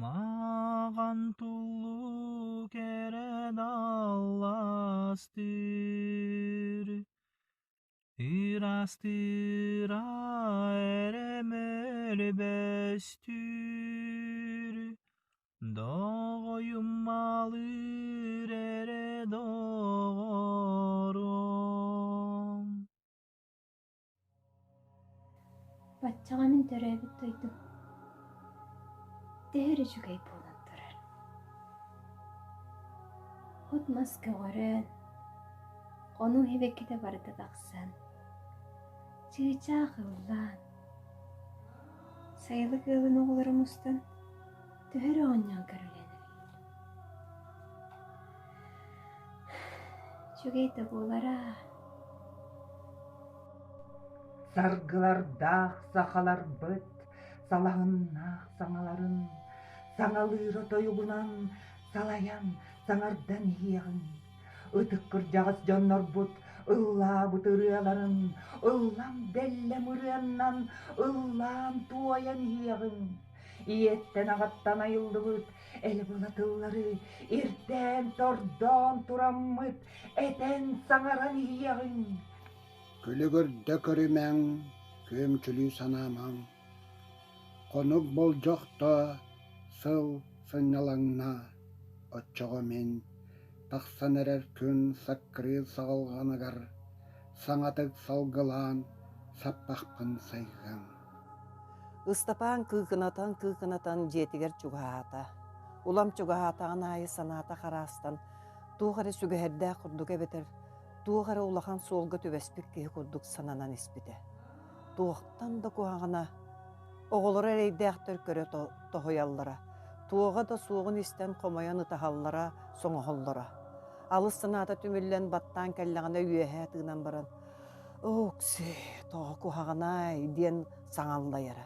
Маҕан туллук эрэ далластыыр, Ыраастыыра эрэ мөлбөстүүр, Доҕойум малыыр эрэ доҕорум. Баччаҕа мин төрөөбүт дойдум төһө эрэ үчүгэй буолан турар. От-мас көҕөрөн, хонуу сибэккитэ барыта тахсан, чыычаах ыллаан, сайылык ыалын оҕолоро мустан төһө эрэ оонньоон көрүлээн эрэллэр. Үчүгэй да буолара. Саргылардаах сахаларбыт салаһыннаах саҥаларын саҥалыыра тойугунан салайан саҥардан иһиэҕиҥ. Ытык кырдьаҕас дьоннорбут ыллаабыт ырыаларын ыллам дэллэм ырыаннан ыллаан туойан иһиэҕиҥ. Ийэттэн-аҕаттан айыллыбыт элбыла тыллары ирдээн-тордоон тураммыт этэн саҥаран иһиэҕиҥ. Күлүгүрдэ көрүмэҥ, күөмчүлүү санаамаҥ, Хонук болдьохто сыл сынньалаҥна, оччоҕо мин тахсан эрэр күн саккырыыр саҕалҕаныгар саҥатык салгылаан саппахпын сайҕыам. Ыстапаан кыыкынатан-кыыкынатан дьиэтигэр чугаһаата. Улам чугаһаатаҕын аайы санаата хараастан, туох эрэ сүгэһэрдээх курдук эбэтэр туох эрэ улахан суолга түбэспит киһи курдук сананан испитэ. Туохтан да куһаҕана, оҕолоро эрэйдээхтэр көрө тоһуйаллара, туоҕа да суоҕун истэн хомойон ытаһаллара, соҥоһоллоро. Алыс санаата түмүллэн баттаан кэллэҕинэ үөһээ тыынан баран «Окси, тоҕо куһаҕанай» диэн саҥаллайара.